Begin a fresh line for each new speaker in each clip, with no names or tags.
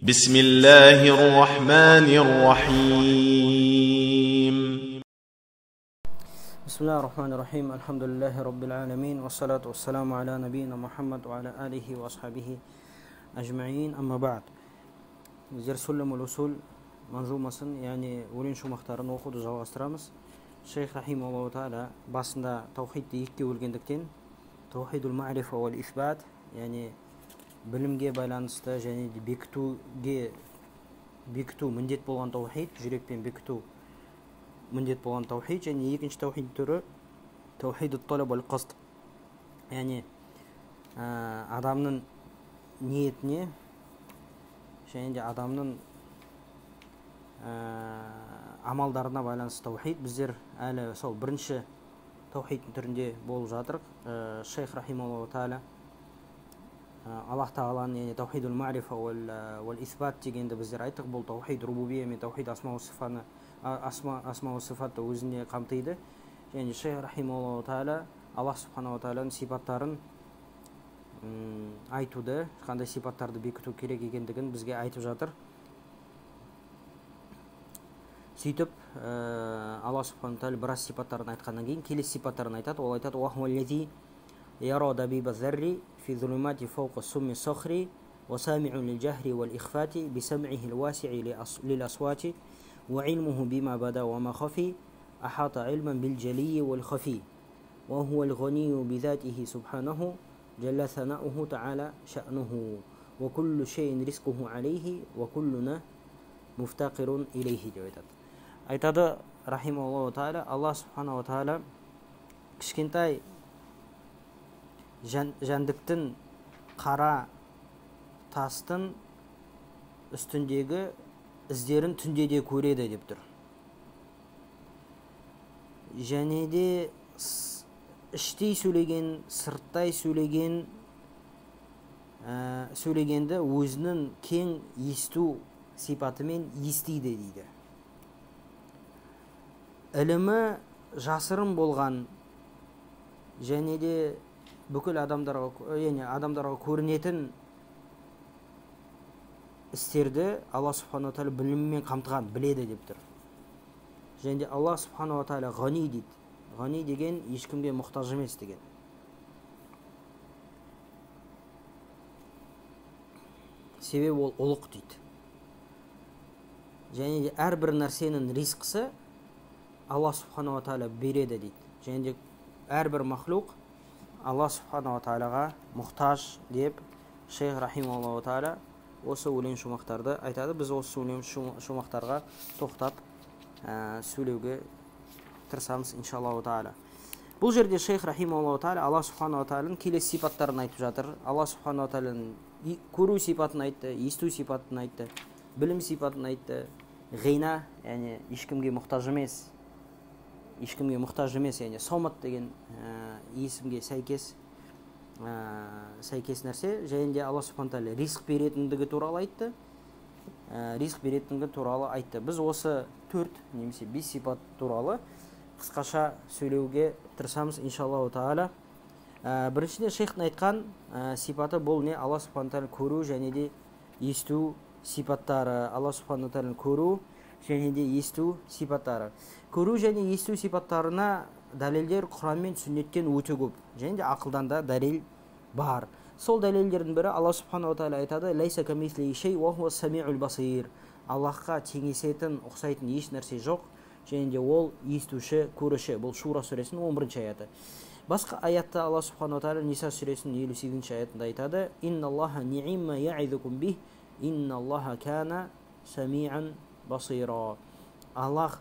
بسم الله الرحمن الرحيم.
بسم الله الرحمن الرحيم. الحمد لله رب العالمين، والصلاة والسلام على نبينا محمد وعلى آله وأصحابه أجمعين. أما بعد. Біздер Суллам Усул манзумасын, яғни өлең шумақтарын оқуды жалғастырамыз. Шейх рахималлаху тағала басында таухидті екіге бөлгендіктен, таухидул мағрифа уал исбат, яғни білімге байланысты және де бекітуге, бекіту міндет болған таухид, жүрекпен бекіту міндет болған таухид, және екінші таухид түрі таухидут талаб уал қасд, яғни адамның ниетіне және де адамның амалдарына байланысты таухид. Біздер әлі сол бірінші таухидтің түрінде болып жатырық. Шейх рахималлаху тағала Аллах тағаланың, яғни таухидул мағрифа уал исбат дегенді біздер айттық. Бұл таухид рубубия мен таухид асма уа сифаны, асма уа сифатты өзіне қамтиды. Және шейх рахималлаху тағала Аллах субханаху тағаланың сипаттарын айтуды, қандай сипаттарды бекіту керек екендігін бізге айтып жатыр. Сөйтіп, Алла субхану тағала біраз сипаттарын айтқаннан кейін келесі сипаттарын айтады. Ол айтады: «Уахуаллази яра дабиба зарри фи зулумати фауқа сумми сахри ва сами'ун лил джахри вал ихфати би сам'ихи ал-васи'i лил асвати ва илмуху бима бада ва ма хафи ахата илман бил джалийи вал хафи ва хуа ал-ғанийю би затихи субханаху جل ثناؤه تعالى شأنه وكل شيء رزقه عليه وكلنا مفتقر إليه. Деп айтады. Айтады рахималлаху тағала, Алла субханаху тағала кішкентай жәндіктің қара тастың үстіндегі іздерін түнде де көреді деп тұр. Және де іштей сөйлеген, сырттай сөйлеген, сөйлегенді өзінің кең есту сипатымен естиді дейді. Ілімі жасырын болған және де бүкіл адамдарға, яғни адамдарға көрінетін істерді Алла субханаху тағала білімімен қамтыған, біледі деп тұр. Және де Алла субханаху тағала ғани дейді. Ғани деген ешкімге мұқтаж емес деген. Себебі ол ұлық дейді. Және де әрбір нәрсенің ризқысы Алла субханаху тағала береді дейді. Және де әрбір махлуқ Алла субханаху тағалаға мұқтаж деп шейх рахималлаху тағала осы өлең шумақтарды айтады. Біз осы өлең шумақтарға тоқтап сөйлеуге тырысамыз иншаллаху тағала. Бұл жерде шейх рахималлаху тағала Алла субханаху тағаланың келесі сипаттарын айтып жатыр. Алла субханаху тағаланың көру сипатын айтты, есту сипатын айтты, білім сипатын айтты. Ғина, яғни ешкімге мұқтаж емес, ешкімге мұқтаж емес, яғни сомат деген есімге сәйкес, сәйкес нәрсе. Және де Алла субханаху тағала ризық беретіндігі туралы айтты. Ризық беретіндігі туралы айтты. Біз осы 4 немесе 5 сипат туралы қысқаша сөйлеуге тырысамыз иншаллаху тағала. Біріншіден, шейхтің айтқан сипаты бұл не? Алла субханаху тағала көру және де есту сипаттары. Алла субханаху тағала көру және де есту сипаттары. Көру және есту сипаттарына дәлелдер Құран мен сүннеттен өте көп, және де ақылдан да дәлел бар. Сол дәлелдердің бірі Алла субханаху тағала айтады: «Лайса камислихи шей уа хуа самиул басир». Аллахқа теңесетін, ұқсайтын еш нәрсе жоқ, және де ол естуші, көруші. Бұл Шура сүресінің 11 аяты. Басқа аятта Алла субханаху тағала Ниса сүресінің 58 аятында айтады: «Инналлаха ни'имма я'изукум бих, инналлаха кана сами'ан басира». Аллах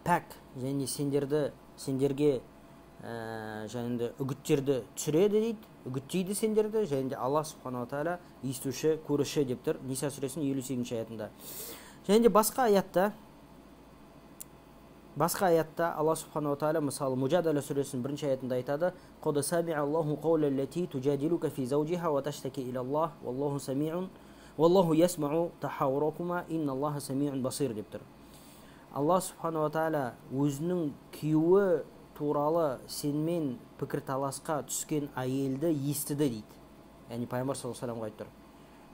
пәк және сендерге және де үгіттерді түсіреді дейді, үгіттейді сендерді, және де Алла субханаху тағала естуші, көруші деп тұр Ниса сүресінің 58 аятында. Және де басқа аятта Алла субханаху тағала мысалы Мужадала сүресінің 1 аятында айтады: «Қад сами'аллаху қаула аллати тужадилука фи зауджиха ва таштаки иля Аллах, валлаху сами'ун, валлаху ясмау тахауракума, инналлаха сами'ун басир» деп тұр. Алла субханаху тағала өзінің күйеуі туралы сенмен пікірталасқа түскен әйелді естіді дейді. Яғни пайғамбар саллаллаху алейхи вассаламға айтып тұр.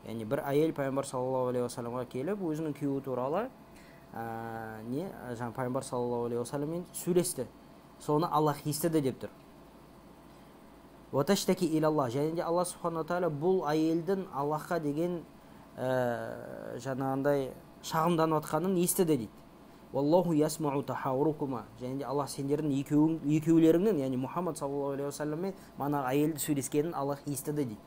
Яғни бір әйел пайғамбар саллаллаху алейхи уассаламға келіп, өзінің күйеуі туралы жаңа пайғамбар саллаллаху алейхи уассаламмен сөйлесті. Соны Аллах естіді деп тұр. Уаташтаки илаллах, және де Алла субханала тағала бұл әйелдің Аллахқа деген жаңағындай шағымданып жатқанын естіді дейді. Уаллаху ясмау тахаурукума, және де Аллах сендердің екеулеріңнің, яғни Мұхаммад саллаллаху алейхи уассаламмен манағы әйелді сөйлескенін Аллах естіді дейді.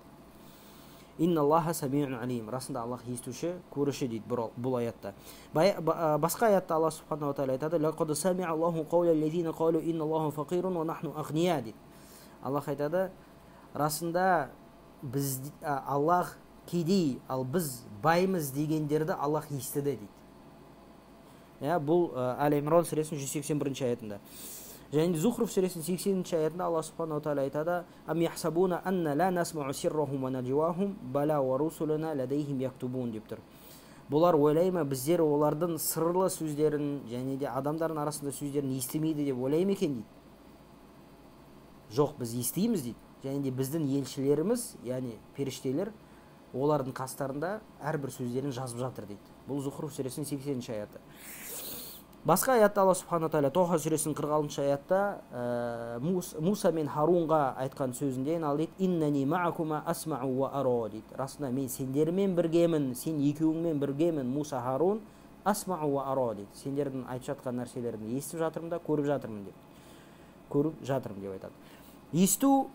Инналлаха самиун алим, расында Аллах естуші, көруші дейді бұл аятта. Басқа аятта Алла субханала тағала айтады: лақад самиаллаху қаула ллазина қалу инналлаха фақирун ва нахну ағния дейді. Аллах айтады, расында біз Аллах кедей, ал біз баймыз дегендерді Аллах естіді дейді. Бұл Әл Имран сүресінің 181 аятында. Және Зухруф сүресінің 80 аятында Алла субханала тағала айтады: Ам яхсабуна анна ла насмау сиррахум ва наджуахум бала ва русулуна ладайхим яктубун деп тұр. Бұлар ойлай ма, біздер олардың сырлы сөздерін және де адамдардың арасында сөздерін естімейді деп ойлай ма екен дейді. Жоқ, біз естиміз дейді. Және де біздің елшілеріміз, яғни періштелер, олардың қастарында әрбір сөздерін жазып жатыр дейді. Бұл Зухруф сүресінің 80 аяты. Басқа аятта Алла субхана тағала Тоха сүресінің 46 аятта Муса мен Харунға айтқан сөзінде ал дейді: Иннани маакума асмау ва аро дейді. Расында мен сендермен біргемін, сен екеуіңмен біргемін, Муса, Харун, асмау ва аро дейді. Сендердің айтып жатқан нәрселерін естіп жатырмын да көріп жатырмын деп. Көріп жатырмын деп айтады. Есту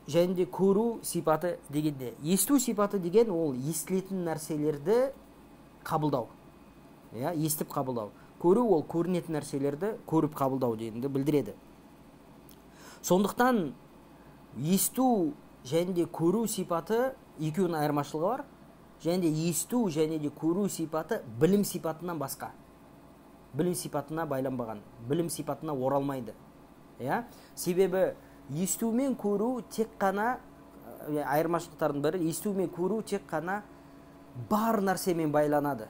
және де көру сипаты дегенде, есту сипаты деген ол естілетін нәрселерді қабылдау. Иә, естіп қабылдау. Көру ол көрінетін нәрселерді көріп қабылдау дегенді білдіреді. Сондықтан есту және де көру сипаты екеуінің айырмашылығы бар. Және де есту және де көру сипаты білім сипатынан басқа. Білім сипатына байланбаған, білім сипатына оралмайды. Иә? Себебі есту мен көру тек қана айырмашылықтардың бірі, есту мен көру тек қана бар нәрсемен байланады.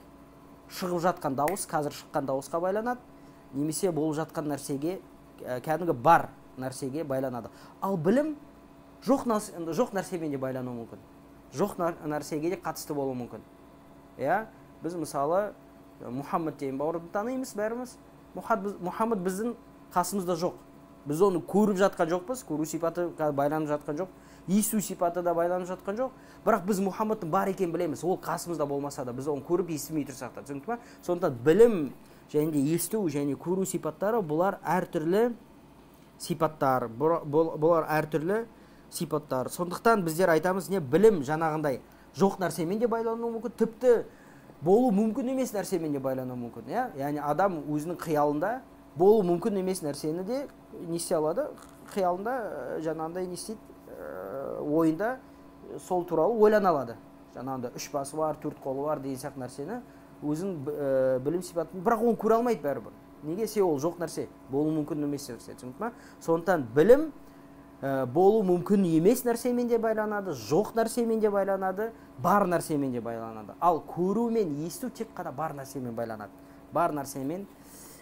Шығып жатқан дауыс, қазір шыққан дауысқа байланады, немесе болып жатқан нәрсеге, кәдімгі бар нәрсеге байланады. Ал білім жоқ нәрсемен де байлануы мүмкін. Жоқ нәрсеге де қатысты болуы мүмкін. Иә? Біз мысалы Мұхаммад деген бауырды танимыз бәріміз. Мұхаммад біздің қасымызда жоқ. Біз оны көріп жатқан жоқпыз, көру сипаты байланып жатқан жоқ, есту сипаты да байланып жатқан жоқ. Бірақ біз Мұхаммадтың бар екенін білеміз, ол қасымызда болмаса да, біз оны көріп естімей тұрсақ та, түсінікті ма? Сондықтан білім және де есту және көру сипаттары бұлар әртүрлі сипаттар, бұлар әртүрлі сипаттар. Сондықтан біздер айтамыз, не білім жаңағындай жоқ нәрсемен де байлануы мүмкін, тіпті болу мүмкін емес нәрсемен де байлануы мүмкін, иә? Яғни адам өзінің қиялында болу мүмкін емес нәрсені де не істей алады, қиялында жаңағындай не істейді, ойында сол туралы ойлана алады. Жаңағындай үш басы бар, төрт қолы бар деген сияқты нәрсені өзінің білім сипатын, бірақ оны көре алмайды бәрібір. Неге? Себебі ол жоқ нәрсе, болу мүмкін емес нәрсе, түсінікті ма? Сондықтан білім болу мүмкін емес нәрсемен де байланады, жоқ нәрсемен де байланады, бар нәрсемен де байланады. Ал көру мен есту тек қана бар нәрсемен байланады. Бар нәрсемен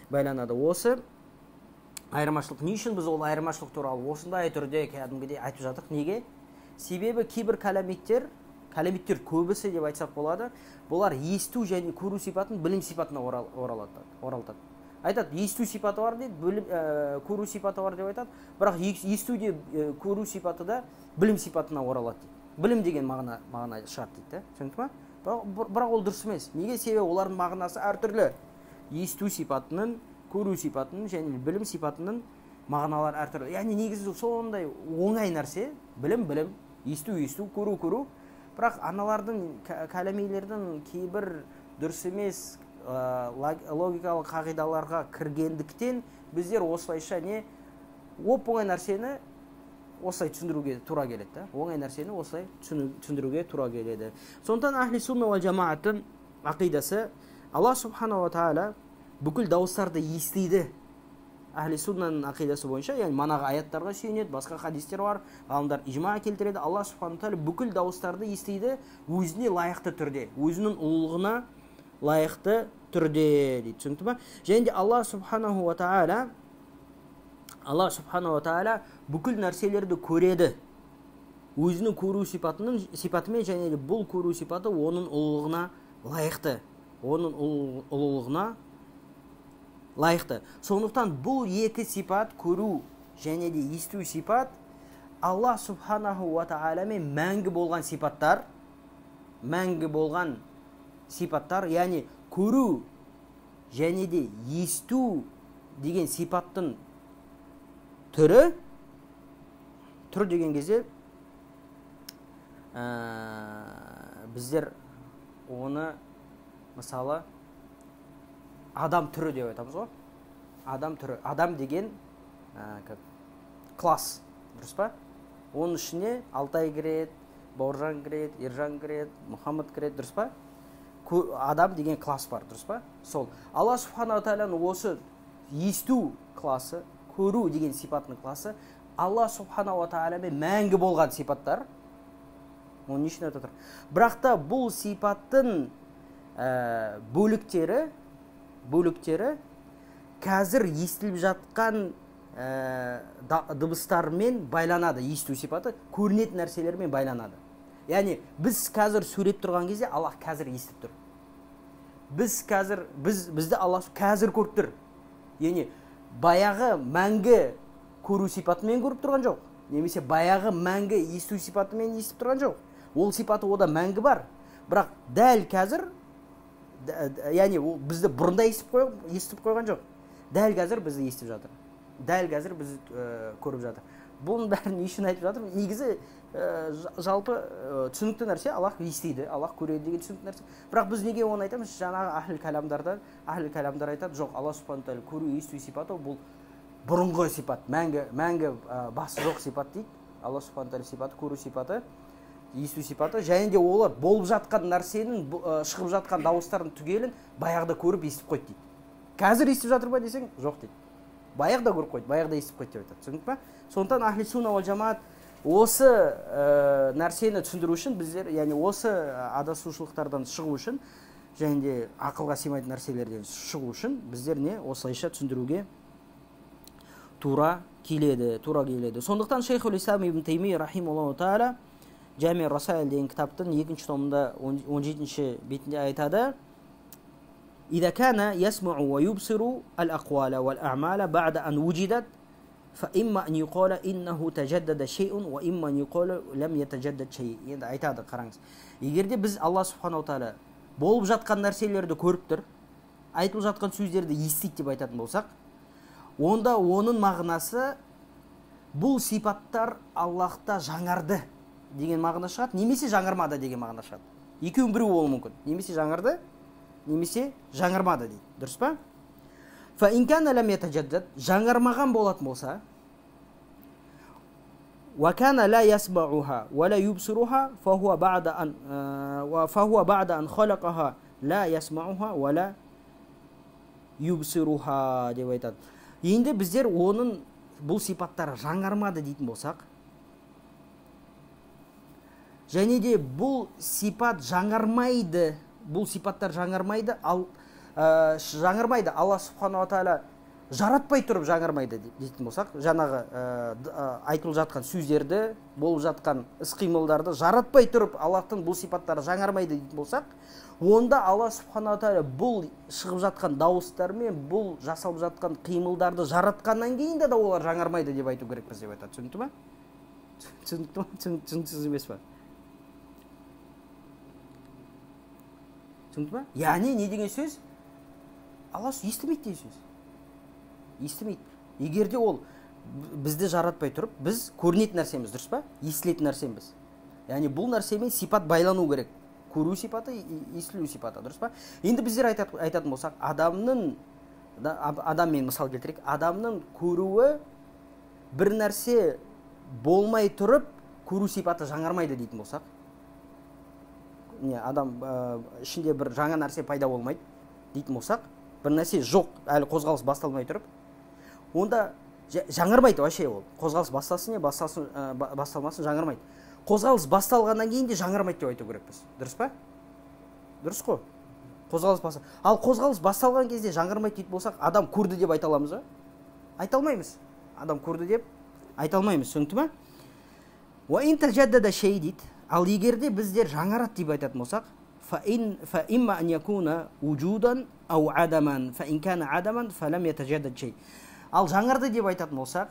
байланады. Осы айырмашылық. Не үшін біз ол айырмашылық туралы осындай түрде кәдімгідей айтып жатырық? Неге? Себебі кейбір кәләмиттер көбісі деп айтсақ болады, бұлар есту және көру сипатын білім сипатына оралтады. Айтады, есту сипаты бар дейді, білім, көру сипаты бар деп айтады, бірақ есту де көру сипаты да білім сипатына оралады дейді. Білім деген мағына шығады дейді, түсінікті ма? Бірақ ол дұрыс емес. Неге? Себебі олардың мағынасы әртүрлі. Есту сипатының, көру сипатының және білім сипатының мағыналары әртүрлі. Яғни негізі сондай оңай нәрсе, білім, білім, есту, есту, көру, көру. Бірақ аналардың, кәләмилердің кейбір дұрыс емес логикалық қағидаларға кіргендіктен біздер осылайша не оп-оңай нәрсені осылай түсіндіруге тура келеді, да? Оңай нәрсені осылай түсіндіруге тура келеді. Сондықтан ахли сунна уал жамааттың ақидасы Алла субханала тағала бүкіл дауыстарды естиді. Ахли суннаның ақидасы бойынша, яғни манағы аяттарға сүйенеді, басқа хадистер бар, ғалымдар ижма келтіреді. Алла субханала тағала бүкіл дауыстарды естиді өзіне лайықты түрде, өзінің ұлылығына лайықты түрде дейді. Түсінікті ма? Және де Алла субханаху ва тағала, Алла субханаху ва тағала бүкіл нәрселерді көреді. Өзінің көру сипатымен және де бұл көру сипаты оның ұлылығына лайықты. Оның ұлылығына лайықты. Сондықтан бұл екі сипат, көру және де есту сипат, Алла субханаху уа тағаламен мәңгі болған сипаттар, мәңгі болған сипаттар, яғни көру және де есту деген сипаттың түрі, түр деген кезде біздер оны мысалы адам түрі деп айтамыз ғой. Адам түрі, адам деген класс, дұрыс па? Оның ішіне Алтай кіреді, Бауыржан кіреді, Ержан кіреді, Мұхаммед кіреді, дұрыс па? Адам деген класс бар, дұрыс па? Сол Алла субханала тағаланың осы есту классы, көру деген сипатының классы Алла субханала тағаламен мәңгі болған сипаттар. Оны не үшін айтып отыр? Бірақ та бұл сипаттың бөліктері қазір естіліп жатқан дыбыстармен байланады. Есту сипаты көрінетін нәрселермен байланады. Яғни біз қазір сөйлеп тұрған кезде Аллах қазір естіп тұр. Біз қазір бізді Аллах қазір көріп тұр. Яғни баяғы мәңгі көру сипатымен көріп тұрған жоқ, немесе баяғы мәңгі есту сипатымен естіп тұрған жоқ. Ол сипаты ода мәңгі бар. Бірақ дәл қазір, яғни ол бізді бұрында естіп қойған жоқ. Дәл қазір бізді естіп жатыр. Дәл қазір бізді көріп жатыр. Бұның бәрін не үшін айтып жатырмын? Негізі жалпы түсінікті нәрсе, Аллах естиді, Аллах көреді деген түсінікті нәрсе. Бірақ біз неге оны айтамыз? Жаңағы әхл кәламдар айтады, жоқ, Алла субхана тағала көру, есту сипаты бұл бұрынғы сипат, мәңгі басы жоқ сипат дейді. Алла субхана тағала сипаты, көру сипаты, есту сипаты, және де олар болып жатқан нәрсенің, шығып жатқан дауыстардың түгелін баяғыда көріп естіп қойды дейді. Қазір естіп жатыр ба десең, жоқ дейді. Баяғыда көріп қойды, баяғыда естіп қойды деп айтады. Түсінікті ма? Сондықтан ахли сунна уал жамаат осы нәрсені түсіндіру үшін біздер, яғни осы адасушылықтардан шығу үшін және де ақылға сыймайтын нәрселерден шығу үшін біздер не осылайша түсіндіруге тура келеді, тура келеді. Сондықтан Шейхул Ислам ибн Таймия рахимахуллаху тағала Жами Расаил деген кітаптың 2-ші томында 17-ші бетінде айтады: إذا كان يسمع ويبصر الأقوال والأعمال بعد أن وجدت فإما أن يقال إنه تجدد شيء وإما أن يقال لم يتجدد شيء. Енді айтады, қараңыз. Егер де біз Алла субханала тағала болып жатқан нәрселерді көріп тұр, айтылып жатқан сөздерді естиді деп айтатын болсақ, онда оның мағынасы бұл сипаттар Аллахта жаңарды деген мағына шығады, немесе жаңармады деген мағына шығады. Екеуінің біреуі болуы мүмкін. Немесе жаңарды, немесе жаңармады дейді. Дұрыс па? Фа ин кана лам ятажаддад, жаңармаған болатын болса, ва кана ла ясмауха ва ла юбсируха фа хуа баъда ан халақаха ла ясмауха ва ла юбсируха деп айтады. Енді біздер оның бұл сипаттары жаңармады дейтін болсақ, және де бұл сипат жаңармайды, бұл сипаттар жаңармайды, ал жаңармайды, Алла субханала тағала жаратпай тұрып жаңармайды дейтін болсақ, жаңағы айтылып жатқан сөздерді, болып жатқан іс-қимылдарды жаратпай тұрып Аллахтың бұл сипаттары жаңармайды дейтін болсақ, онда Алла субханала тағала бұл шығып жатқан дауыстар мен бұл жасалып жатқан қимылдарды жаратқаннан кейін де олар жаңармайды деп айту керекпіз деп айтады. Түсінікті ма? Түсінікті ма? Түсініксіз емес па? Түсінікті ма? Яғни не деген сөз? Алла естімейді деген сөз. Естімейді. Егер де ол бізді жаратпай тұрып, біз көрінетін нәрсеміз, дұрыс па? Естілетін нәрсеміз. Яғни бұл нәрсемен сипат байлану керек. Көру сипаты, естілу сипаты, дұрыс па? Енді біздер айтатын болсақ, адаммен мысал келтірейік, адамның көруі бір нәрсе болмай тұрып, көру сипаты жаңармайды дейтін болсақ, не, адам ішінде бір жаңа нәрсе пайда болмайды дейтін болсақ, бір нәрсе жоқ, әлі қозғалыс басталмай тұрып, онда жаңармайды вообще ол. Қозғалыс басталсын не басталмасын жаңармайды. Қозғалыс басталғаннан кейін де жаңармайды деп айту керекпіз. Дұрыс па? Дұрыс қой. Қозғалыс баста. Ал қозғалыс басталған кезде жаңармайды дейтін болсақ, адам көрді деп айта аламыз ба? Айта алмаймыз. Адам көрді деп айта алмаймыз. Түсінікті ма? Дейді. Ал егер де біздер жаңарады деп айтатын болсақ, ал жаңарды деп айтатын болсақ,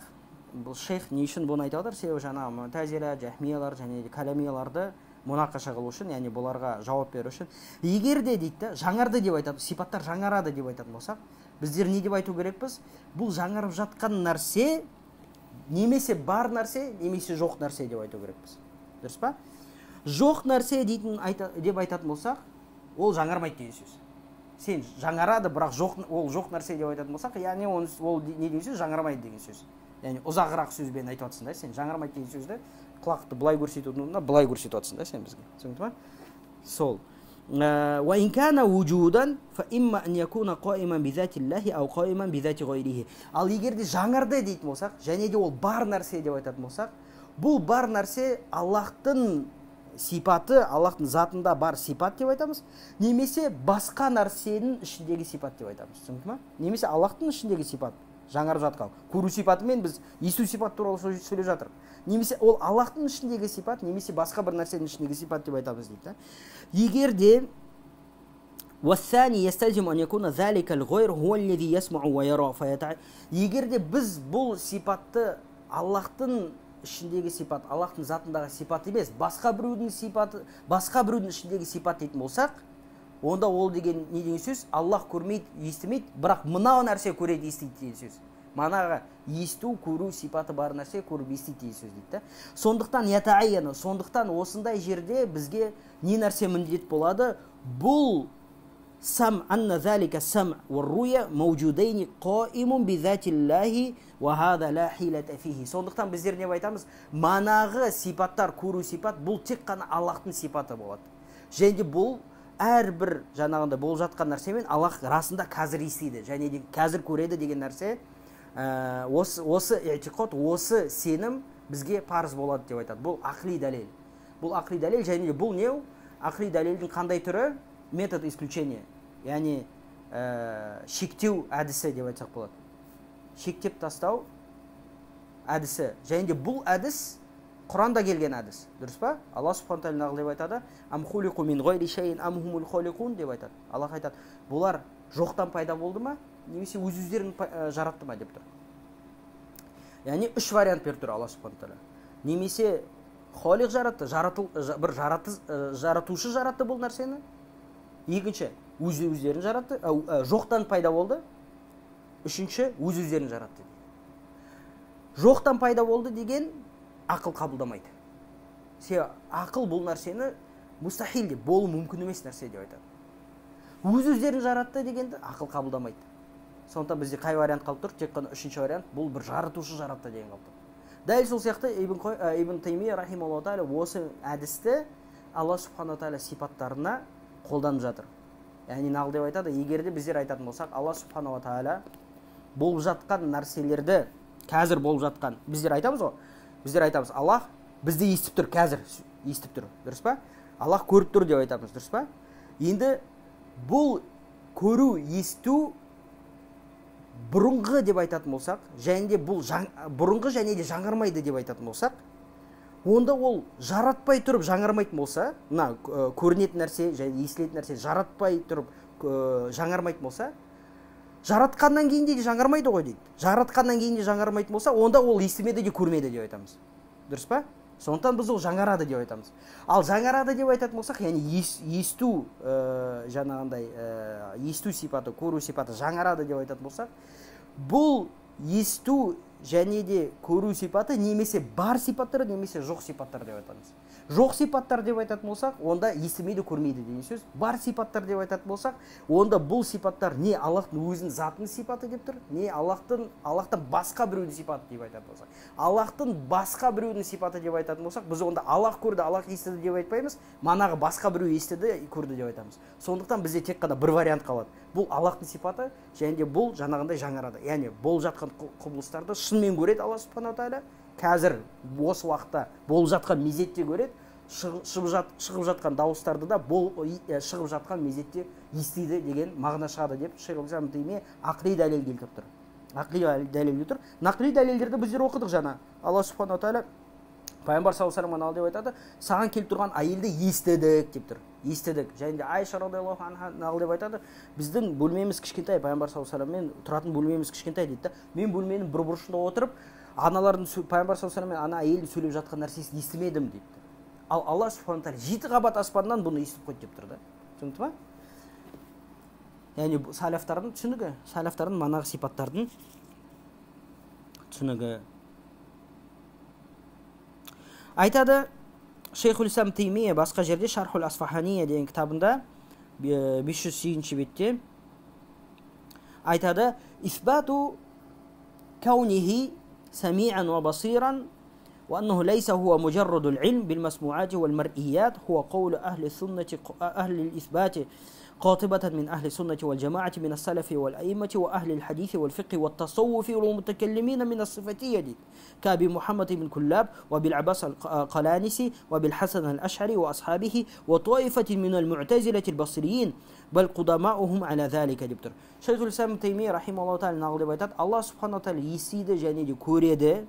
бұл шейх не үшін бұны айтып жатыр? Себебі жаңағы мутазила, жахмиялар және калямияларды мұнақаша қылу үшін, яғни бұларға жауап беру үшін. Егер де дейді, жаңарды деп айтады, сипаттар жаңарады деп айтатын болсақ, біздер не деп айту керекпіз? Бұл жаңарып жатқан нәрсе немесе бар нәрсе, немесе жоқ нәрсе деп айту керекпіз. Дұрыс па? Жоқ нәрсе дейтін деп айтатын болсақ, ол жаңармайды деген сөз. Сен жаңарады, бірақ жоқ, ол жоқ нәрсе деп айтатын болсақ, яғни ол не деген сөз? Жаңармайды деген сөз. Яғни ұзағырақ сөзбен айтып жатсың да, сен жаңармайды деген сөзді құлақты былай көрсетудің орнына былай көрсетіп жатсың да сен бізге. Түсінікті ма? Сол. Ал егер де жаңарды дейтін болсақ, және де ол бар нәрсе деп айтатын болсақ, бұл бар нәрсе Аллахтың сипаты, Аллахтың затында бар сипат деп айтамыз, немесе басқа нәрсенің ішіндегі сипат деп айтамыз. Түсінікті ма? Немесе Аллахтың ішіндегі сипат, жаңарып жатқан. Көру сипатымен біз есту сипат туралы сөйлеп жатырмыз. Немесе ол Аллахтың ішіндегі сипат, немесе басқа бір нәрсенің ішіндегі сипат деп айтамыз дейді. Егер де егер де біз бұл сипатты Аллахтың ішіндегі сипат, Аллахтың затындағы сипат емес, басқа біреудің сипаты, басқа біреудің ішіндегі сипат дейтін болсақ, онда ол деген не деген сөз? Аллах көрмейді, естімейді, бірақ мынау нәрсе көреді, естиді деген сөз. Манағы есту, көру сипаты бар нәрсе көріп естиді деген сөз дейді. Сондықтан ятаайяну, сондықтан осындай жерде бізге не нәрсе міндет болады? Бұл сам анна залика сам уар-руя маужудайни қаимун бизатиллахи уа хаза ла хилата фихи. Сондықтан біздер не айтамыз? Манағы сипаттар, көру сипат, бұл тек қана Аллахтың сипаты болады. Және де бұл әрбір жаңағындай болып жатқан нәрсемен Аллах расында қазір естиді және де қазір көреді деген нәрсе, осы этиқод, осы сенім бізге парыз болады деп айтады. Бұл ақли дәлел. Бұл ақли дәлел және де бұл не? Ақли дәлелдің қандай түрі? Метод исключения, яғни шектеу әдісі деп айтсақ болады. Шектеп тастау әдісі. Және де бұл әдіс Құранда келген әдіс, дұрыс па? Алла субхана тағала нағыл деп айтады, ам хулиқу мин ғайри шайин ам хумул холиқун деп айтады. Аллах айтады, бұлар жоқтан пайда болды ма, немесе өз өздерін жаратты ма деп тұр. Яғни үш вариант беріп тұр Алла субхана тағала. Немесе холиқ жаратты, бір жаратушы жаратты бұл нәрсені. Екінші, өз өздерін жаратты, жоқтан пайда болды. Үшінші, өз өздерін жаратты. Жоқтан пайда болды деген ақыл қабылдамайды. Себебі ақыл бұл нәрсені мустахил деп, болу мүмкін емес нәрсе деп айтады. Өз өздерін жаратты дегенді ақыл қабылдамайды. Сондықтан бізде қай вариант қалып тұр? Тек қана үшінші вариант, бұл бір жаратушы жаратты деген қалып тұр. Дәл сол сияқты Ибн Таймия рахималлаху тағала осы әдісті Алла субхана тағала сипаттарына қолданып жатыр. Яғни нағыл деп айтады, егер де біздер айтатын болсақ, Алла субхана тағала болып жатқан нәрселерді, қазір болып жатқан, біздер айтамыз ғой, біздер айтамыз, Аллах бізді естіп тұр, қазір естіп тұр, дұрыс па? Аллах көріп тұр деп айтамыз, дұрыс па? Енді бұл көру, есту бұрынғы деп айтатын болсақ, және де бұл бұрынғы және де жаңармайды деп айтатын болсақ, онда ол жаратпай тұрып жаңармайтын болса, мына көрінетін нәрсе және естілетін нәрсе жаратпай тұрып жаңармайтын болса, жаратқаннан кейін де жаңармайды ғой дейді. Жаратқаннан кейін де жаңармайтын болса, онда ол естімеді де көрмеді деп айтамыз. Дұрыс па? Сондықтан біз ол жаңарады деп айтамыз. Ал жаңарады деп айтатын болсақ, яғни есту, жаңағындай есту сипаты, көру сипаты жаңарады деп айтатын болсақ, бұл есту және де көру сипаты немесе бар сипаттар, немесе жоқ сипаттар деп айтамыз. Жоқ сипаттар деп айтатын болсақ, онда естімейді, көрмейді деген сөз. Бар сипаттар деп айтатын болсақ, онда бұл сипаттар не Аллахтың өзінің затының сипаты деп тұр, не Аллахтан басқа біреудің сипаты деп айтатын болсақ. Аллахтың басқа біреудің сипаты деп айтатын болсақ, біз онда Аллах көрді, Аллах естіді деп айтпаймыз, манағы басқа біреу естіді, көрді деп айтамыз. Сондықтан бізде тек қана бір вариант қалады. Бұл Аллахтың сипаты және де бұл жаңағындай жаңарады. Яғни болып жатқан құбылыстарды шынымен көреді Алла субхана тағала. Қазір осы уақытта болып жатқан мезетте көреді, шығып жатқан дауыстарды да шығып жатқан мезетте естиді деген мағына шығады деп Шейх Ислам Таймия ақли дәлел келтіріп тұр. Ақли дәлел келтіріп тұр. Нақли дәлелдерді біздер оқыдық жаңа. Алла субхана тағала Пайғамбар саллаллаху алейхи вассалам деп айтады, саған келіп тұрған әйелді естідік деп тұр. Естідік. Және де Айша радиаллаху анха деп айтады, біздің бөлмеміз кішкентай, пайғамбар саллаллаху алейхи вассаламмен тұратын бөлмеміз кішкентай дейді да. Мен бөлменің бір бұрышында отырып, аналардың пайғамбар саллаллаху алейхи вассалам мен ана әйелдің сөйлеп жатқан нәрсесін естімедім дейді. Ал Алла субхана тағала 7 қабат аспаннан бұны естіп қойды деп тұр да. Түсінікті ма? Яғни салафтардың түсінігі, салафтардың манағы сипаттардың түсінігі. Айтады Шейхул Ислам Теймия басқа жерде Шархул Асфахания деген кітабында 508 бетте айтады: «Исбату каунихи самиан ва басиран وأنه ليس هو مجرد العلم بالمسموعات والمرئيات هو قول أهل السنة أهل الإثبات قاطبة من أهل السنة والجماعة من السلف والأئمة وأهل الحديث والفقه والتصوف والمتكلمين من الصفتية كأبي محمد بن كلاب وبالعباس القلانسي وبالحسن الأشعري وأصحابه وطائفة من المعتزلة البصريين بل قدماؤهم على ذلك دبتر. شيخ الإسلام تيمية رحمه الله تعالى نقل بيتات الله سبحانه وتعالى يسيد جاني كوريده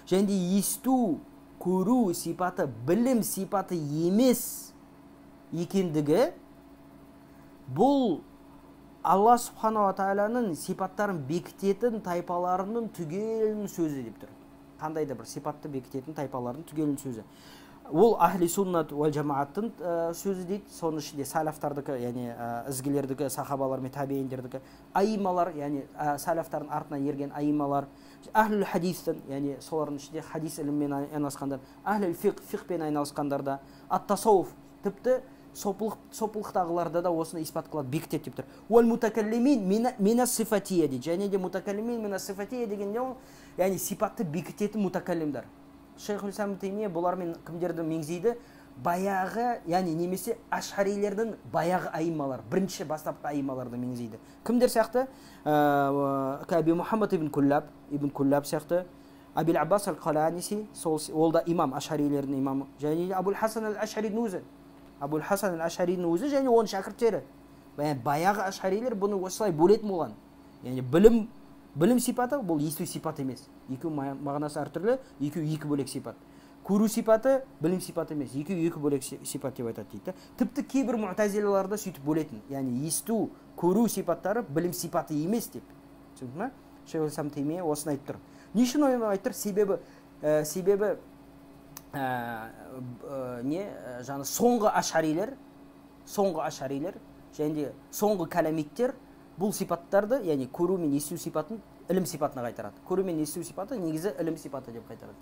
және де есту, көру сипаты білім сипаты емес екендігі бұл Алла субханала тағаланың сипаттарын бекітетін тайпаларының түгелінің сөзі деп тұр. Қандай да бір сипатты бекітетін тайпалардың түгелінің сөзі. Ол ахли суннат уәл жамааттың сөзі дейді, соның ішінде салафтардікі, яғни ізгілердікі, сахабалар мен табииндердікі, аималар, яғни салафтардың артынан ерген аималар, ахлул хадистің, яғни солардың ішінде хадис ілімімен айналысқандар, ахлул фиқ, фиқпен айналысқандар да, ат-тасауф, тіпті сопылықтағыларда да осыны испат қылады, бекітеді деп тұр. Уәл мутакаллимин мина сифатия дейді. Және де мутакаллимин мина сифатия деген не ол? Яғни сипатты бекітетін мутакаллимдар. Шейхул Ислам Теймия бұлармен кімдерді меңзейді? Баяғы, яғни немесе ашарилердің баяғы аималар, бірінші бастапқы аималарды меңзейді. Кімдер сияқты? Әби Мұхаммад ибн Куллаб, ибн Куллаб сияқты, Абил Аббас аль-Қаланиси, ол да имам, ашарилердің имамы, және Абул Хасан аль-Ашаридің өзі. Абул Хасан аль-Ашаридің өзі және оның шәкірттері. Баяғы ашарилер бұны осылай бөлетін болған. Яғни білім сипаты бұл есту сипаты емес. Екеуі мағынасы әртүрлі, екеуі екі бөлек сипат. Көру сипаты білім сипаты емес, екеуі екі бөлек сипат деп айтады дейді. Тіпті кейбір муътазилалар да сөйтіп бөлетін. Яғни есту, көру сипаттары білім сипаты емес деп. Түсінді ме? Шейхул Ислам Теймия осыны айтып тұр. Не үшін оны айтып тұр? Себебі не жаңа соңғы ашарилер, және де соңғы кәләмиттер бұл сипаттарды, яғни көру мен есту сипатын ілім сипатына қайтарады. Көру мен есту сипаты негізі ілім сипаты деп қайтарады.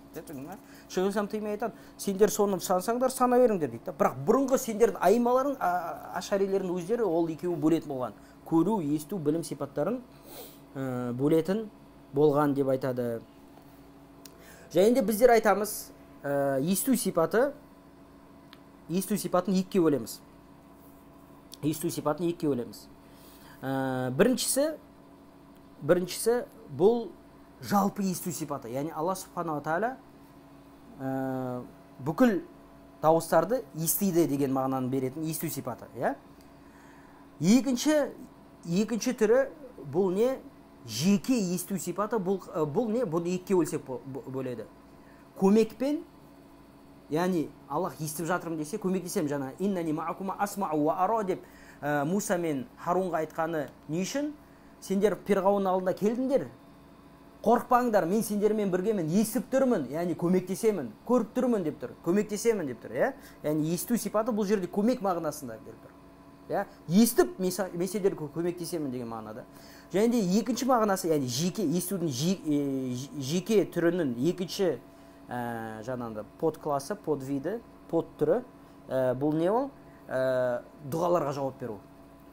Шейхул Ислам Теймия айтады, сендер соны сансаңдар сана беріңдер дейді. Бірақ бұрынғы сендердің аималарың, ашарилердің өздері ол екеуін бөлетін болған. Көру, есту, білім сипаттарын бөлетін болған деп айтады. Және де біздер айтамыз, есту сипатын екіге бөлеміз. Есту сипатын екіге бөлеміз. Біріншісі бұл жалпы есту сипаты. Яғни Алла субханала тағала бүкіл дауыстарды естиді деген мағынаны беретін есту сипаты. Екінші түрі бұл не? Жеке есту сипаты. Бұл не? Бұны екіге бөлсек бөледі. Көмекпен, яғни Аллах естіп жатырмын десе, көмектесемін. Жаңа иннани маакума асмау уа ара деп Муса мен Харунға айтқаны не үшін? Сендер Перғауын алдында келдіңдер, қорықпаңдар, мен сендермен біргемін, естіп тұрмын, яғни көмектесемін, көріп тұрмын деп тұр, көмектесемін деп тұр. Яғни есту сипаты бұл жерде көмек мағынасында келіп тұр. Естіп, мен сендерге көмектесемін деген мағынада. Және де екінші мағынасы, яғни жеке естудің жеке түрінің екінші жаңағындай подклассы, подвиді, подтүрі, бұл не ол? Дұғаларға жауап беру.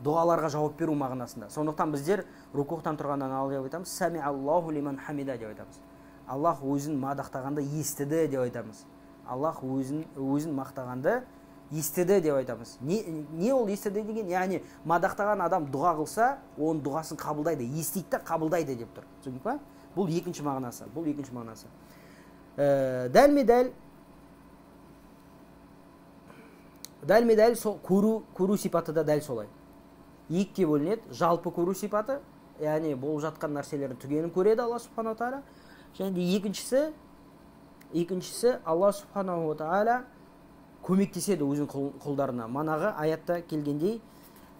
Дұғаларға жауап беру мағынасында. Сондықтан біздер рукуқтан тұрғаннан ал деп айтамыз, сами Аллаху лиман хамида деп айтамыз. Аллах өзін мадақтағанда естіді деп айтамыз. Аллах өзін мақтағанда естіді деп айтамыз. Не ол естіді деген? Яғни мадақтаған адам дұға қылса, оның дұғасын қабылдайды, естиді де қабылдайды деп тұр. Түсіндің ба? Бұл екінші мағынасы. Бұл екінші мағынасы. Дәлме-дәл сол көру сипаты да дәл солай. Екіге бөлінеді. Жалпы көру сипаты, яғни болып жатқан нәрселердің түгелін көреді Алла субханала тағала. Және де екіншісі Екіншісі, Алла субханаху ва тағала көмектеседі өзінің құлдарына. Манағы аятта келгендей,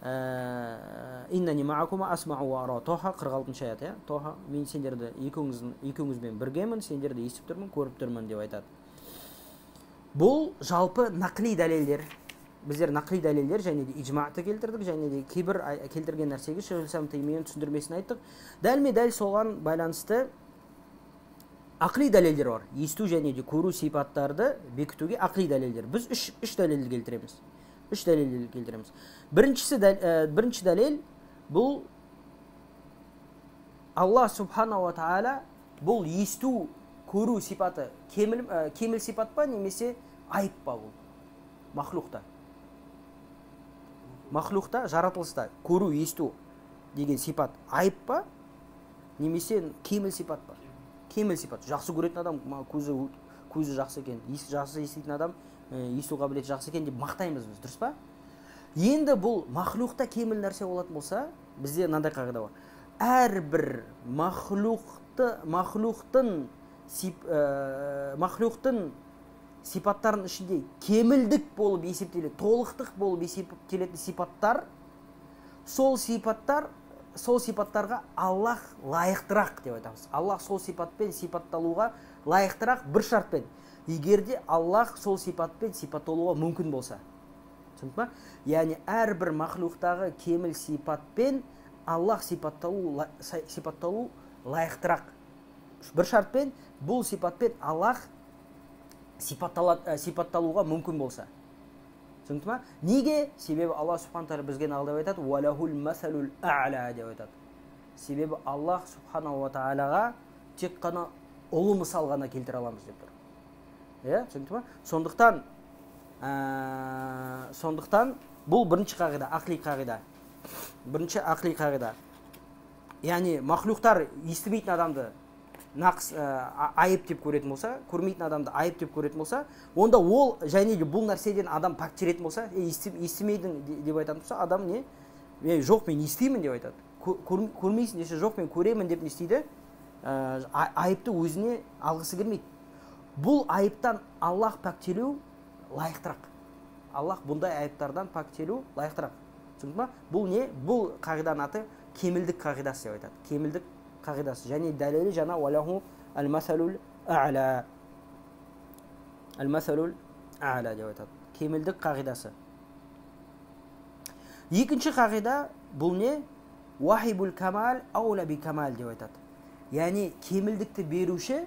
иннани маакума асмау ва ара. Тоха 46-шы аят, иә? Тоха, мен сендерді екеуіңізбен біргемін, сендерді естіп тұрмын, көріп тұрмын деп айтады. Бұл жалпы нақли дәлелдер. Біздер нақли дәлелдер және де ижмақты келтірдік, және де кейбір келтірген нәрсеге Шейхул-Ислам Таймияның түсіндірмесін айттық. Дәлме-дәл соған байланысты ақли дәлелдер бар. Есту және де көру сипаттарды бекітуге ақли дәлелдер. Біз үш дәлелді келтіреміз. Үш дәлелді келтіреміз. Бірінші дәлел бұл Алла субханаху ва тағала бұл есту, көру сипаты кеміл сипат па немесе айып па бұл? Махлюқта. Махлюқта, жаратылыста көру, есту деген сипат айып па немесе кеміл сипат па? Кеміл сипат. Жақсы көретін адам көзі жақсы екен, жақсы еститін адам есту қабілеті жақсы екен деп мақтаймыз біз, дұрыс па? Енді бұл махлюқта кеміл нәрсе болатын болса, бізде мынандай қағида бар. Әрбір махлюқтың сипаттарының ішінде кемілдік болып есептелетін, толықтық болып есептелетін сипаттар, сол сипаттарға Аллах лайықтырақ деп айтамыз. Аллах сол сипатпен сипатталуға лайықтырақ бір шартпен. Егер де Аллах сол сипатпен сипатталуға мүмкін болса. Түсінді ма? Яғни әрбір махлюқтағы кеміл сипатпен Аллах сипатталу лайықтырақ. Бір шартпен, бұл сипатпен Аллах сипатталуға мүмкін болса. Түсінді ма? Неге? Себебі Алла субхана тағала бізге нағыл деп айтады, уалахул масалул а'ла деп айтады. Себебі Аллах субханаху ва тағалаға тек қана ұлы мысал ғана келтіре аламыз деп тұр. Иә, түсінді ма? Сондықтан бұл бірінші қағида, ақли қағида. Бірінші ақли қағида. Яғни махлюқтар естімейтін адамды нақс айып деп көретін болса, көрмейтін адамды айып деп көретін болса, онда ол және де бұл нәрседен адам пәктелетін болса, естімейдің деп айтатын болса, адам не? Жоқ, мен естимін деп айтады. Көрмейсің десе, жоқ, мен көремін деп не істейді? Айыпты өзіне алғысы келмейді. Бұл айыптан Аллах пәктелу лайықтырақ. Аллах бұндай айыптардан пәктелу лайықтырақ. Түсінді ма? Бұл не? Бұл қағиданың аты кемілдік қағидасы деп айтады. Кемілдік қағидасы. Және дәлелі жаңа уалаху әл-масалул а'ла. Әл-масалул а'ла деп айтады. Кемілдік қағидасы. Екінші қағида бұл не? Уахибул камал аула би камал деп айтады. Яғни кемілдікті беруші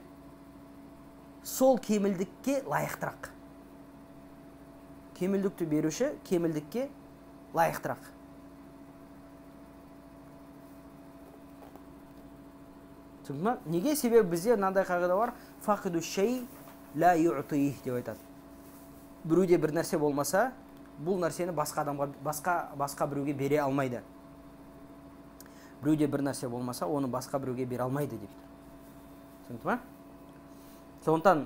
сол кемілдікке лайықтырақ. Кемілдікті беруші кемілдікке лайықтырақ. Түсінді ма? Неге? Себебі бізде мынандай қағида бар: фақиду шей ла юътих деп айтады. Біреуде бір нәрсе болмаса, бұл нәрсені басқа адамға, басқа біреуге бере алмайды. Біреуде бір нәрсе болмаса, оны басқа біреуге бере алмайды деп тұр. Түсінді ма? Сондықтан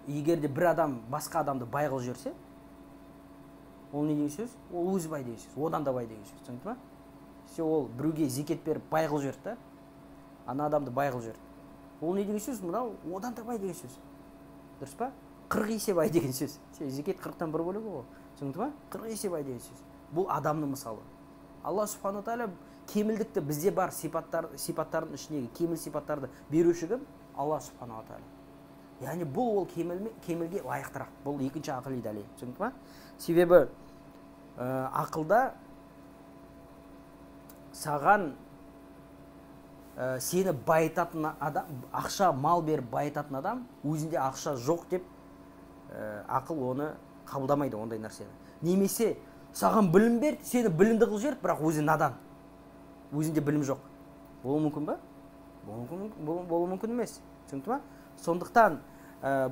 егер де бір адам басқа адамды бай қылып жіберсе, ол не деген сөз? Ол өзі бай деген сөз, одан да бай деген сөз. Түсінді ма? Все, ол біреуге зекет беріп бай қылып жіберді да, ана адамды бай қылып жіберді. Ол не деген сөз? Мынау одан да бай деген сөз. Дұрыс па? 40 есе бай деген сөз. Зекет 40-тан бір бөлігі ғой. Түсінді ма? 40 есе бай деген сөз. Бұл адамның мысалы. Алла субхану тағала кемілдікті бізде бар сипаттардың ішіндегі кеміл сипаттарды беруші кім? Алла субхану тағала. Яғни бұл ол кемілге лайықтырақ. Бұл екінші ақыли дәлел. Түсінді ма? Себебі ақылда саған сені байытатын адам, ақша, мал беріп байытатын адам, өзінде ақша жоқ деп ақыл оны қабылдамайды ондай нәрсені. Немесе саған білім берді, сені білімді қылып жіберді, бірақ өзі надан. Өзінде білім жоқ. Болуы мүмкін ба? Болуы мүмкін емес. Түсінікті ма? Сондықтан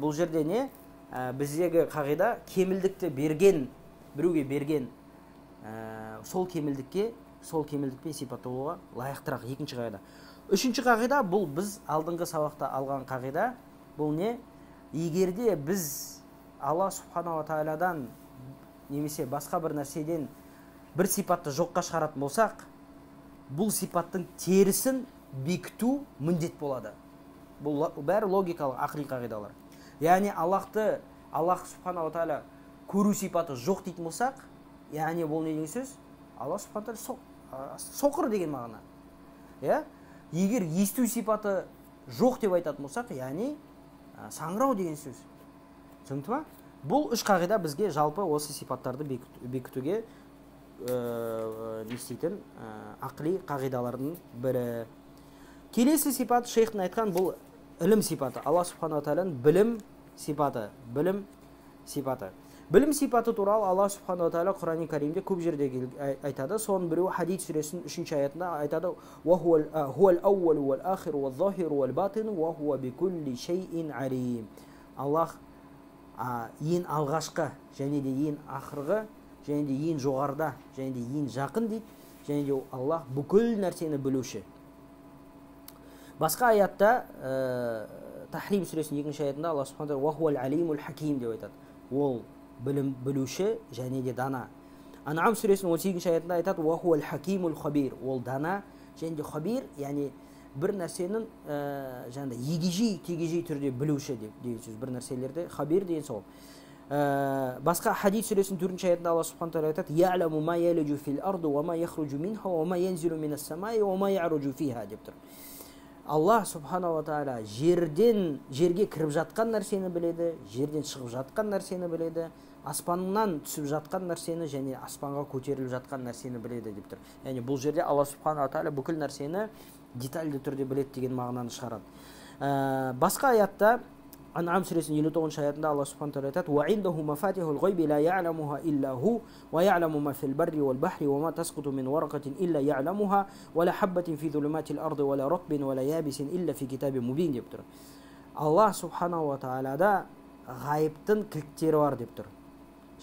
бұл жерде не? Біздегі қағида кемілдікті берген, біреуге берген, сол кемілдікке, сол кемілдікпен сипатталуға лайықтырақ. Екінші қағида. Үшінші қағида, бұл біз алдыңғы сабақта алған қағида. Бұл не? Егерде біз Алла субханала тағаладан немесе басқа бір нәрседен бір сипатты жоққа шығаратын болсақ, бұл сипаттың терісін бекіту міндет болады. Бұл бәрі логикалық, ақли қағидалар. Яғни Аллахты, Аллах субханала тағала көру сипаты жоқ дейтін болсақ, яғни бұл не деген сөз? Аллах субханала тағала соқыр деген мағына. Иә? Егер есту сипаты жоқ деп айтатын болсақ, яғни саңырау деген сөз. Түсінікті ма? Бұл үш қағида бізге жалпы осы сипаттарды бекітуге не істейтін ақли қағидалардың бірі. Келесі сипат шейхтің айтқан бұл ілім сипаты. Алла субханала тағаланың білім сипаты, білім сипаты. Білім сипаты туралы Алла субханала тағала Құрани Каримде көп жерде айтады. Соның біреуі Хадид сүресінің 3-ші аятында айтады: «Хуал ауал уал ахир уал захир уал батин уа хуа бикулли шейин алим». Аллах ең алғашқы және де ең ақырғы және де ең жоғарыда және де ең жақын дейді, және де Аллах бүкіл нәрсені білуші. Басқа аятта Тахрим сүресінің 2-ші аятында Алла субхана тағала «Уахуал алимул хаким» деп айтады. Ол білім білуші және де дана. Ан'ам сүресінің 18-ші аятында айтады «Уахуал хакимул хабир». Ол дана және де хабир, яғни бір нәрсенің жаңағыдай егежей тегежей түрде білуші деп деген сөз. Бір нәрселерді хабир деген сол. Басқа Хадид сүресінің 4-ші аятында Алла субхана тағала айтады «Я'ламу ма ялиджу фил арду ва ма яхруджу минха ва ма янзилу минас самаи ва ма я'руджу фиха» деп тұр. Аллах субханала тағала жерден жерге кіріп жатқан нәрсені біледі, жерден шығып жатқан нәрсені біледі, аспаннан түсіп жатқан нәрсені және аспанға көтеріліп жатқан нәрсені біледі деп тұр. Яғни бұл жерде Алла субханала тағала бүкіл нәрсені детальді түрде біледі деген мағынаны шығарады. Басқа аятта Ан'ам сүресінің 59-шы аятында Алла субхана тағала айтады: «Уа индаху мафатихул ғайби ла я'ламуха илля ху, уа я'ламу ма фил барри вал бахри, уа ма тасқуту мин варақатин илля я'ламуха, уа ла хаббатин фи зулуматил арды, уа ла ратбин, уа ла ябисин илля фи китабин мубин» деп тұр. Аллах субханала тағалада ғайыптың кілттері бар деп тұр.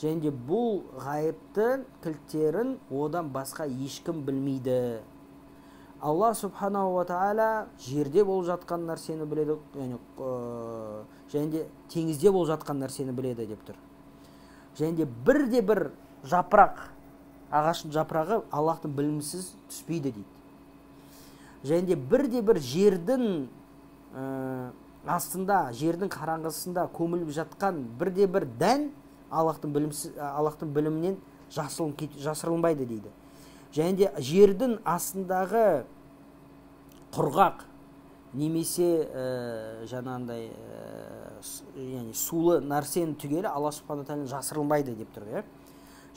Және де бұл ғайыптың кілттерін одан басқа ешкім білмейді. Алла субханала тағала жерде болып жатқан нәрсені біледі, яғни және де теңізде болып жатқан нәрсені біледі деп тұр. Және де бірде бір жапырақ, ағаштың жапырағы Аллахтың білімсіз түспейді дейді. Және де бірде бір жердің астында, жердің қараңғысында көміліп жатқан бірде бір дән Аллахтың білімсіз, Аллахтың білімінен жасырылмайды дейді. Және де жердің астындағы құрғақ немесе жаңағындай яғни сулы нәрсенің түгелі Алла субхана тағала жасырылмайды деп тұр, иә.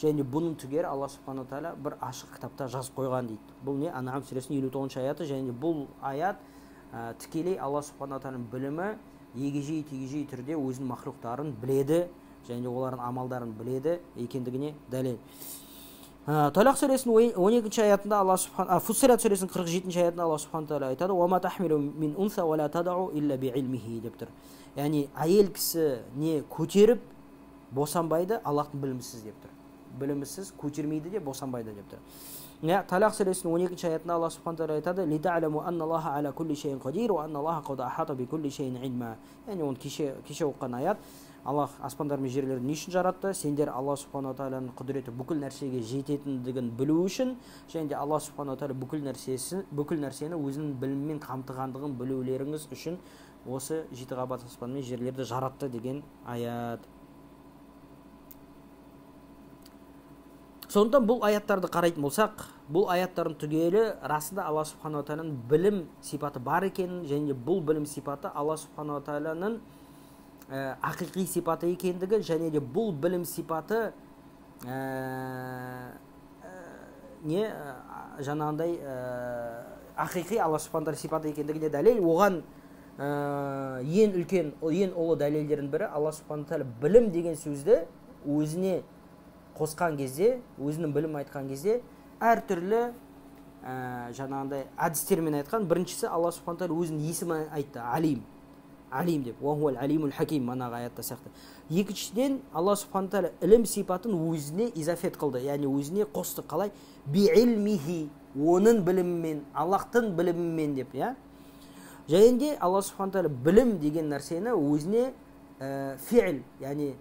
Және бұның түгелі Алла субхана тағала бір ашық кітапта жазып қойған дейді. Бұл не? Ан'ам сүресінің 59-шы аяты. Және бұл аят тікелей Алла субхана тағаланың білімі егежей тегежей түрде өзінің мақлұқтарын біледі және олардың амалдарын біледі екендігіне дәлел. Талақ сүресінің 12-ші аятында Алла субхан, Фуссилат сүресінің 47-ші аятында Алла субхана тағала айтады: «Уа ма тахмилу мин унса уа ла тадау илля биилмихи» деп тұр. Яғни әйел кісі не көтеріп босанбайды, Аллахтың білімісіз деп тұр. Білімісіз көтермейді де босанбайды деп тұр. Талақ сүресінің 12-ші аятында Алла субхана тағала айтады: «Лита'ламу анналлаха аля кулли шейин қадир уа анналлаха қад ахата би кулли шейин илма». Яғни оны кеше оқыған аят. Аллах аспандар мен жерлерді не үшін жаратты? Сендер Алла субхана тағаланың құдіреті бүкіл нәрсеге жететіндігін білу үшін, және де Алла субхана тағала бүкіл нәрсені өзінің білімімен қамтығандығын білулеріңіз үшін осы жеті қабат аспан мен жерлерді жаратты деген аят. Сондықтан бұл аяттарды қарайтын болсақ, бұл аяттардың түгелі расында Алла субхана тағаланың білім сипаты бар екенін, және де бұл білім сипаты Алла субхана тағаланың ақиқи сипаты екендігі, және де бұл білім сипаты не жаңағындай ақиқи Алла субхана тағала сипаты екендігіне дәлел. Оған ең үлкен, ең ұлы дәлелдердің бірі Алла субхана тағала білім деген сөзді өзіне қосқан кезде, өзінің білім айтқан кезде әртүрлі жаңағындай әдістермен айтқан. Біріншісі, Алла субхана тағала өзінің есімін айтты, Алим. Алим деп, уа хуал алимул хаким манағы аятта сияқты. Екіншіден, Алла субхана тағала ілім сипатын өзіне изафет қылды, яғни өзіне қосты. Қалай? Биилмихи, оның білімімен, Аллахтың білімімен деп, иә. Және де Алла субхана тағала білім деген нәрсені өзіне фи'л, яғни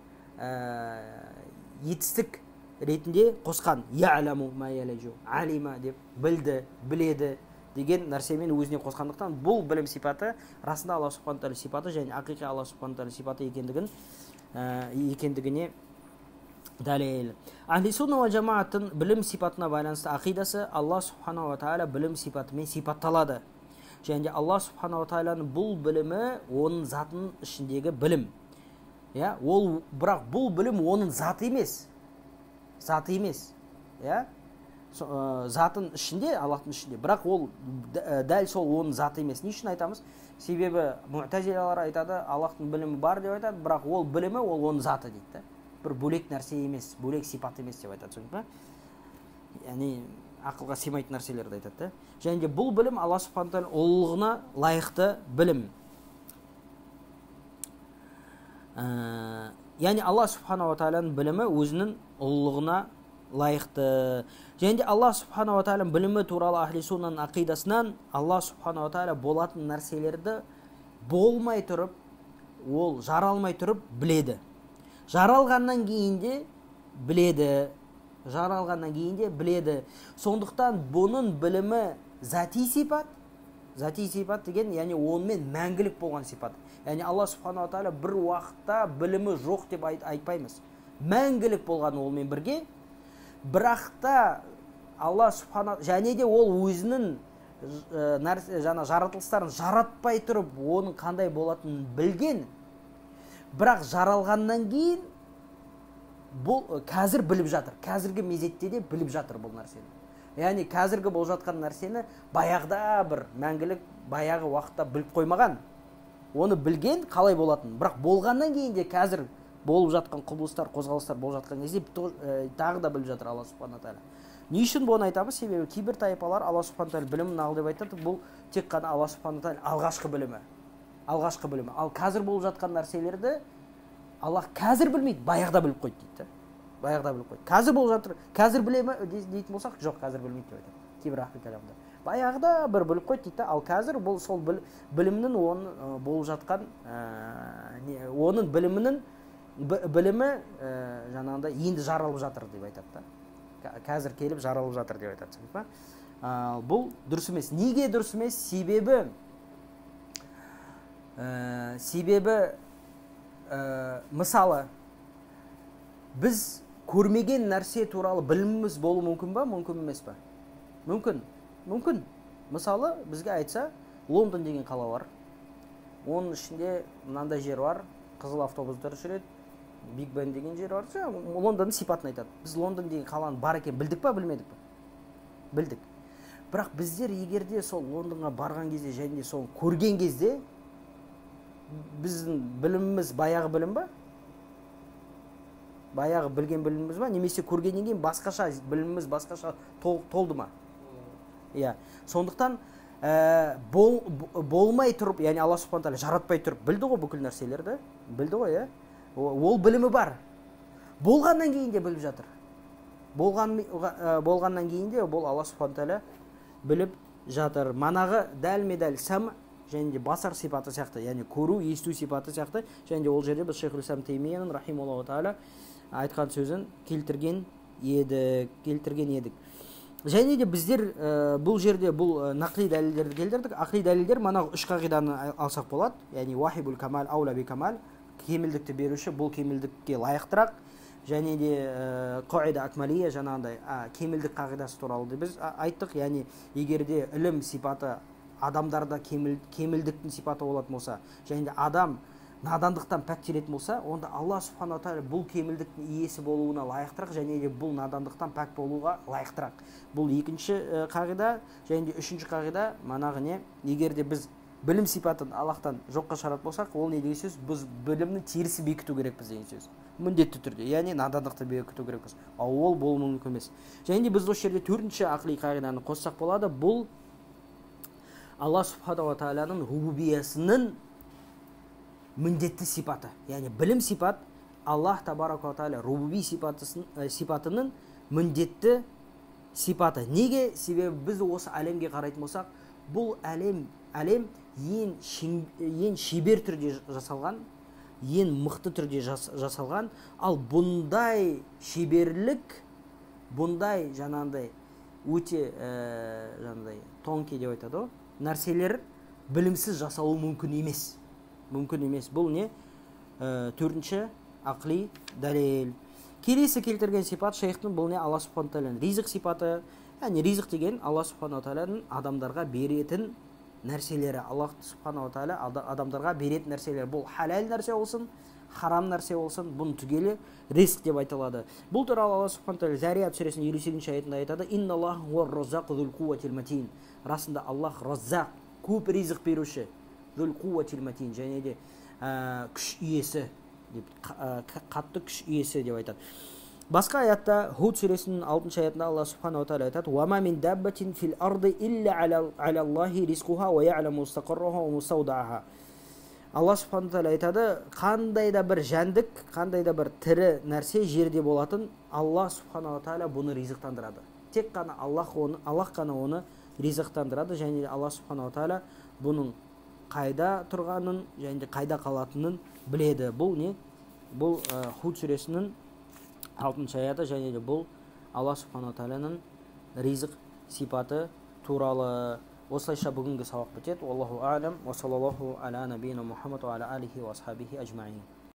етістік ретінде қосқан. Я'ламу ма ялижу, алима деп білді, біледі деген нәрсемен өзіне қосқандықтан, бұл білім сипаты расында Алла субхана тағала сипаты және ақиқи Алла субхана тағала сипаты екендігіне дәлел. Ахли сунна уал жамааттың білім сипатына байланысты ақидасы: Алла субханала тағала білім сипатымен сипатталады. Және де Алла субханала тағаланың бұл білімі оның затының ішіндегі білім. Иә, ол бірақ бұл білім оның заты емес. Заты емес. Иә? Затын ішінде, Аллахтың ішінде. Бірақ ол дәл сол оның заты емес. Не үшін айтамыз? Себебі муътазилалар айтады, Аллахтың білімі бар деп айтады, бірақ ол білімі ол оның заты дейді да. Бір бөлек нәрсе емес, бөлек сипат емес деп айтады, түсіндің ба? Яғни ақылға сыймайтын нәрселерді айтады да. Және де бұл білім Алла субхана тағала ұлылығына лайықты білім. Яғни Алла субханала тағаланың білімі өзінің ұлылығына лайықты. Және де Алла субханала тағаланың білімі туралы ахли суннаның ақидасынан Алла субханала тағала болатын нәрселерді болмай тұрып, ол жаралмай тұрып біледі. Жаралғаннан кейін де біледі. Жаралғаннан кейін де біледі. Сондықтан бұның білімі зати сипат. Зати сипат деген, яғни онымен мәңгілік болған сипат. Яғни Алла субханала тағала бір уақытта білімі жоқ деп айтпаймыз. Мәңгілік болған олмен бірге. Бірақ та Алла субхана және де ол өзінің жаңа жаратылыстарын жаратпай тұрып, оның қандай болатынын білген. Бірақ жаралғаннан кейін бұл қазір біліп жатыр. Қазіргі мезетте де біліп жатыр бұл нәрсені. Яғни қазіргі болып жатқан нәрсені баяғыда бір мәңгілік баяғы уақытта біліп қоймаған. Оны білген қалай болатынын. Бірақ болғаннан кейін де қазір болып жатқан құбылыстар, қозғалыстар болып жатқан кезде тағы да біліп жатыр Алла субхана тағала. Не үшін бұны айтамыз? Себебі кейбір тайпалар Алла субхана тағала білімін ал деп айтады. Бұл тек қана Алла субхана тағала алғашқы білімі. Алғашқы білімі. Ал қазір болып жатқан нәрселерді Аллах қазір білмейді, баяғыда біліп қойды дейді. Баяғыда біліп қойды. Қазір болып жатыр, қазір біле ме дейтін болсақ, жоқ, қазір білмейді деп айтады. Кейбір ахли кәламда. Баяғыда бір біліп қойды дейді, ал қазір бұл сол білімнің оның болып жатқан, оның білімінің білімі жаңағындай енді жаралып жатыр деп айтады да. Қазір келіп жаралып жатыр деп айтады. Бұл дұрыс емес. Неге дұрыс емес? Себебі мысалы, біз көрмеген нәрсе туралы біліміміз болуы мүмкін ба, мүмкін емес па? Мүмкін. Мүмкін. Мысалы, бізге айтса, Лондон деген қала бар. Оның ішінде мынандай жер бар, қызыл автобустар жүреді, Биг Бен деген жер бар. Лондонның сипатын айтады. Біз Лондон деген қаланың бар екенін білдік па, білмедік па? Білдік. Бірақ біздер егерде сол Лондонға барған кезде және де соны көрген кезде біздің біліміміз баяғы білім ба? Баяғы білген біліміміз ба? Немесе көргеннен кейін басқаша біліміміз басқаша толды ма? Иә. Сондықтан болмай тұрып, яғни Алла субхана тағала жаратпай тұрып білді ғой бүкіл нәрселерді, білді ғой, иә? Ол білімі бар. Болғаннан кейін де біліп жатыр. Болғаннан кейін де бұл Алла субхана тағала біліп жатыр. Манағы дәлме-дәл сам және де басар сипаты сияқты, яғни көру, есту сипаты сияқты. Және де ол жерде біз Шейхул Ислам Теймияның рахималлаху тағала айтқан сөзін келтірген едік. Және де біздер бұл жерде бұл нақли дәлелдерді келтірдік. Ақли дәлелдер манағы үш қағиданы алсақ болады. Яғни уахибул камал, аула би камал, кемелдікті беруші бұл кемелдікке лайықтырақ. Және де қаида акмалия, жаңағындай кемелдік қағидасы туралы да біз айттық. Яғни егер де ілім сипаты адамдарда кемелдіктің сипаты болатын болса, және де адам надандықтан пәктелетін болса, онда Алла субхана тағала бұл кемелдіктің иесі болуына лайықтырақ, және де бұл надандықтан пәк болуға лайықтырақ. Бұл екінші қағида. Және де үшінші қағида манағы не? Егер де біз білім сипатын Аллахтан жоққа шығаратын болсақ, ол не деген сөз? Біз білімнің терісі бекіту керекпіз деген сөз. Міндетті түрде, яғни надандықты бекіту керекпіз. Ал ол болуы мүмкін емес. Және де біз осы жерде төртінші ақли қағиданы қоссақ болады. Бұл Алла субханала тағаланың рубубиясының міндетті сипаты. Яғни білім сипат Аллах табарака тағала рубуби сипатының міндетті сипаты. Неге? Себебі біз осы әлемге қарайтын болсақ, бұл әлем ең шебер түрде жасалған, ең мықты түрде жасалған. Ал бұндай шеберлік, бұндай жаңағындай өте жаңағыдай тонкий деп айтады ғой, нәрселер білімсіз жасалуы мүмкін емес. Мүмкін емес. Бұл не? Төртінші ақли дәлел. Келесі келтірген сипат шейхтің бұл не? Алла субхана тағаланың ризық сипаты. Яғни ризық деген Алла субхана тағаланың адамдарға беретін нәрселері. Алла субхана тағала адамдарға беретін нәрселер. Бұл халал нәрсе болсын, харам нәрсе болсын, бұның түгелі ризық деп айтылады. Бұл туралы Алла субхана тағала Зарият сүресінің 58-ші аятында айтады: Инналлаха хуар-раззақу зул қуатил матин. Расында Аллах раззақ, көп ризық беруші, зул қуатил матин, және де күш иесі деп, қатты күш иесі деп айтады. Басқа аятта, Худ сүресінің 6-шы аятында Алла субханала тағала айтады: «Уама мин даббатин фил арды илля алаллахи ризқуха уа я'ламу мустақарраха уа мустаудааха». Алла субханала тағала айтады, қандай да бір жәндік, қандай да бір тірі нәрсе жерде болатын, Алла субханала тағала бұны ризықтандырады. Тек қана Аллах оны, Аллах қана оны ризықтандырады, және Алла субханала тағала бұның қайда тұрғанын және де қайда қалатынын біледі. Бұл не? Бұл Худ сүресінің 6-шы аяты, және де бұл Алла субханала тағаланың ризық сипаты туралы. Осылайша бүгінгі сабақ бітеді. Аллаху алам, уа саллаллаху аля набийна Мухаммад уа аля алихи уа асхабихи ажмаин.